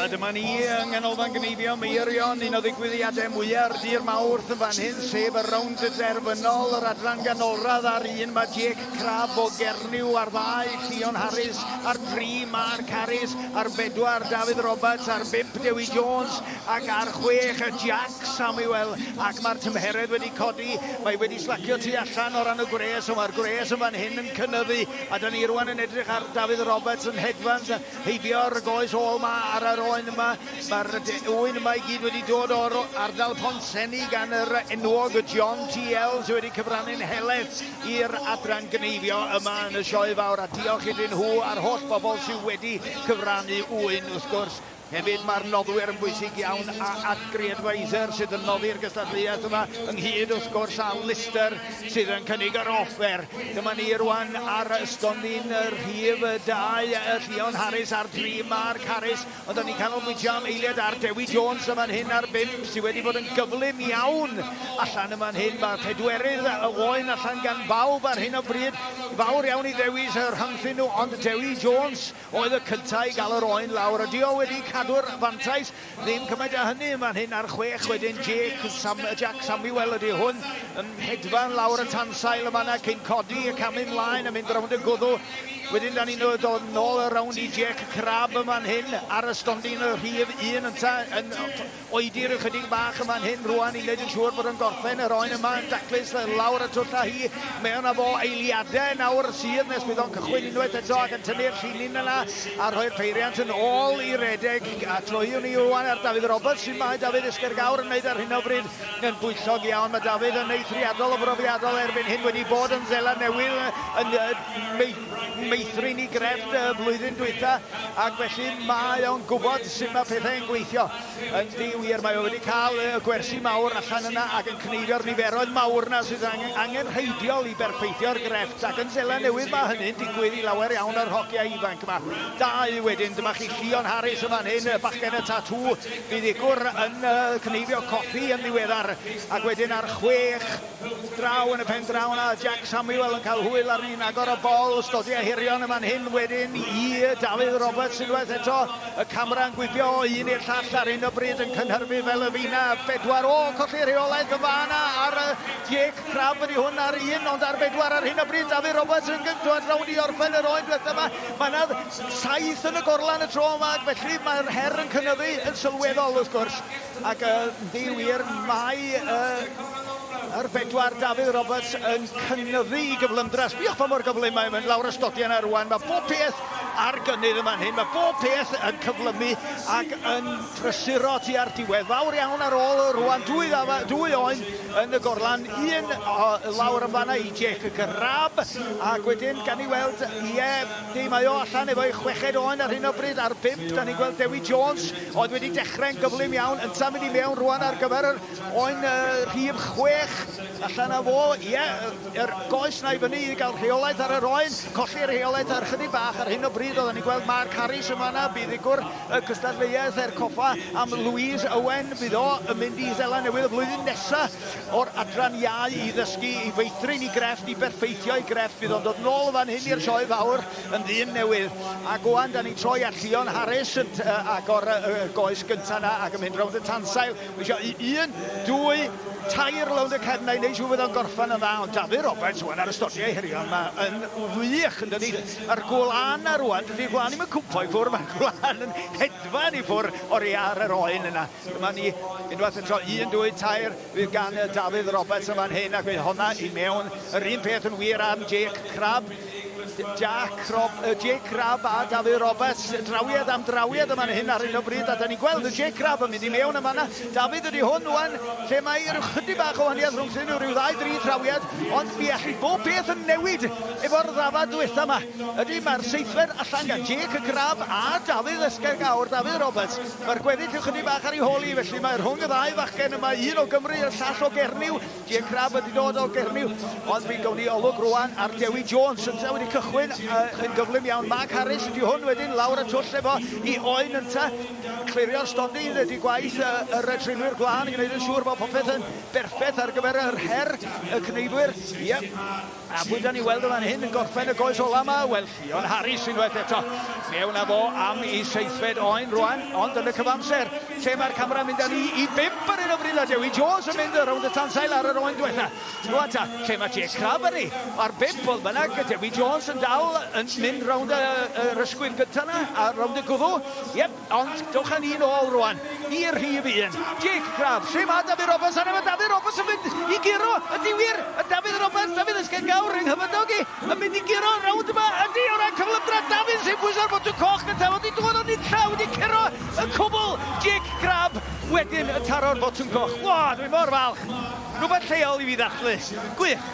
A dyma ni yng Nghanolfan Gneifio Meirion, un o ddigwyddiadau mwya'r dydd Mawrth yn fan hyn, sef y rownd derfynol, yr adran ganolradd ar un, mae Jake Crabb o Gernyw ar ddau, Llion Harris ar dri, Mark Harris ar bedwar, Dafydd Roberts ar bump, Dewi Jones ac ar chwech, Jack Samuel, ac mae'r tymheredd wedi codi, mae wedi slacio tu allan o ran y gwres, ond mae'r gwres yn fan hyn yn cynyddu, a da ni rwan yn edrych ar Dafydd Roberts yn hedfan heibio'r goes ôl 'ma ar yr oen yma. Mae'r ŵyn yma i gyd wedi dod o'r ardal Pontsenni gan yr enwog John TL sydd wedi cyfrannu'n helaeth i'r adran gneifio yma yn y Sioe Fawr, a diolch iddyn nhw a'r holl bobl sydd wedi cyfrannu ŵyn wrth gwrs. Hefyd mae'r noddwyr yn bwysig iawn a Agri Advisor sydd yn noddi'r gystadleuaeth yma ynghyd wrth gwrs â Lister sydd yn cynnig yr offer. Dyma ni rwan ar stondin rhif 2 Llion Harris ar 3 Mark Harris, ond da ni'n canolbwyntio am eiliad ar Dewi Jones yn fan hyn ar 5 sydd wedi bod yn gyflym iawn allan yn fan hyn. Mae pedwerydd y oen allan gan bawb ar hyn o bryd. Fawr iawn i ddewis rhyngthyn nhw, ond Dewi Jones oedd y cyntaf i gael yr oen lawr. Ydy o wedi cadw'r fantais? Ddim cymaint â hynny yn fan hyn ar chwech wedyn Jake Sam, Jack Samuel ydy hwn yn hedfan lawr y tansail yma yna cyn codi y camu mlaen a mynd rownd y gwddw. Wedyn da ni'n dod nôl y rownd i Jake Crabb yn fan hyn ar y stondin y rhif un ynta yn oedi rhyw chydig bach yn fan hyn rwan i wneud yn siŵr bod yn gorffen yr oen yma yn daclus lawr y twll â hi. Mewn â fo eiliadau nawr sydd nes bydd o'n cychwyn unwaith eto ac yn tynnu'r llinyn yna a rhoi'r peiriant yn ôl i redeg. A troiwn ni rwan ar Dafydd Roberts, sut mae Dafydd Esgergawr yn wneud ar hyn o bryd? Yn bwyllog iawn. Mae Dafydd yn eithriadol o brofiadol erbyn hyn, wedi bod yn Seland Newydd yn meithrin i grefft y flwyddyn dwytha, ac felly mae o'n gwybod sut mae pethau yn gweithio. Yndi wir, mae o wedi cael y gwersi mawr allan yna ac yn cneifio'r niferoedd mawr yna sydd angenrheidiol i berffeithio'r grefft, ac yn Seland Newydd mae hynny'n digwydd i lawer iawn o'r hogiau ifanc yma. Dau wedyn, dyma chi Llion Harris yn fan hyn, bachgen y tatŵ, fuddugwr yn cneifio coffi yn ddiweddar, ac wedyn ar chwech draw yn y pen draw yna, Jack Samuel yn cael hwyl arni'n agor y bol, stodiau hirion yn fan hyn wedyn i Dafydd Roberts unwaith eto, y camera yn gwibio o un i'r llall ar hyn o bryd yn cynhyrfu fel y fina, bedwar, o, colli rheolaeth yn fan ar Jake Crabb ydy hwn ar un, ond ar bedwar ar hyn o bryd, Dafydd Roberts yn dod rownd i orffen yr oen diwetha yma, mae yna saith yn y gorlan y tro yma, ac felly mae'r her yn cynyddu yn sylweddol wrth gwrs. Ac yndi wir, mae yr bedwar Dafydd Roberts yn cynyddu i gyflymdra. Sbïwch pa mor gyflym mae'n mynd lawr y stodiau yna rwan. Mae bob peth ar gynnydd yn fan hyn. Mae bob peth yn cyflymu ac yn prysuro tua'r diwedd. Fawr iawn ar ôl rwan. Dwy, dwy oen yn y gorlan. Un o, lawr yn fanna i Jake Grab. Ac wedyn, gan i weld, ie, di, mae o allan efo'i chweched oen ar hyn o bryd. Ar bump, da ni'n gweld Dewi Jones oedd wedi dechrau'n gyflym iawn, yntau'n mynd i mewn rwan ar gyfer yr oen rhif chwech, allan â fo, ie, yr goes 'na i fyny i gael rheolaeth ar yr oen, colli rheolaeth ar chydig bach ar hyn o bryd, oedden ni'n gweld Mark Harris yn fan'na, buddugwr y cystadleuaeth er coffa am Louise Owen, fydd o yn mynd i Seland Newydd y flwyddyn nesa o'r adran iau i ddysgu, i feithrin i grefft, i berffeithio i grefft, fydd o'n dod nôl fan hyn i'r sioe fawr. yn ddyn newydd. Ac ŵan, da ni'n troi at Llion Harris yn agor y goes gynta 'na ac yn mynd rownd y tansail. Mae eisiau un, dwy, tair rownd y cefn 'na i wneud siŵr bod o'n gorffen yn dda. Ond Dafydd Roberts ŵan ar y stodiau hirion 'ma yn wych, yn dydi? Mae'r gwlân 'na rŵan, dydi'r gwlân ddim yn cwmpo i ffwrdd, mae'r gwlân yn hedfan i ffwrdd oddi ar yr oen yna. Dyma ni, unwaith eto, un, dwy, tair, fydd gan Dafydd Roberts yn fan hyn, ac fydd honna i mewn. Yr un peth yn wir am Jake Crabb. Jack Rob, Jake Crabb a Dafydd Roberts, drawiad am drawiad yma'n hyn ar hyn o bryd, a da ni'n gweld y Jake Crabb yn mynd i mewn yn fanna. Dafydd ydy hwn wan, lle mae rhyw chydig bach o wahaniaeth rhwng nhw, rhyw ddau, dri trawiad, ond mi allu bob peth yn newid efo'r ddafad ddiwetha yma. Ydy, mae'r seithfed allan gan Jake Crabb a Dafydd Esgair-Gawr, Dafydd Roberts. Mae'r gweddill yw chydig bach ar ei hôl hi, felly mae rhwng y ddau fachgen yma, un o Gymru a'r llall o Gernyw. Jake Crabb wedi dod o Gernyw, ond mi gawn ni olwg rwan ar Dewi Jones, ynta wedi cychwyn yn gyflym iawn. Mark Harris ydy hwn wedyn, lawr y twll efo i oen ynta. Clirio'r stondin ydy gwaith yr trinwyr gwlân i gwneud yn siŵr bod popeth yn berffaith ar gyfer yr her y cneifwyr. Ie. A pwy da ni weld yn fan hyn yn gorffen y goes ola yma? Wel, Llion Harris unwaith eto. Mewn â fo am i seithfed oen rwan, ond yn y cyfamser, lle mae'r camera mynd â ni i bump ar hyn o bryd, a Dewi Jones yn mynd rownd y tansail ar yr oen diwetha. Rwan ta, lle mae Jake Crabb ar ni? Ar bump, fodd bynnag, Dewi Jones yn dal yn mynd rownd yr ysgwydd gyntaf yna, a rownd y gwddw. Iep, Ond dewch â ni nôl rwan i'r rhif un. Jake Crabb, lle mae Dafydd Roberts? A mae Dafydd Roberts yn mynd i guro. Ydy wir? Y Dafydd Roberts, Dafydd Ysgengawr yng nghyfydog i, yn mynd i guro rownd yma. Ydy, o ran cyflymdra, Dafydd sy'n pwyso'r botwm coch gyntaf. Wedi dod o'n unlla, wedi curo y cwbl. Jake Crabb wedyn yn taro'r botwm coch. Wa, dwi mor falch. Rhywbeth lleol i fi ddathlu. Gwych.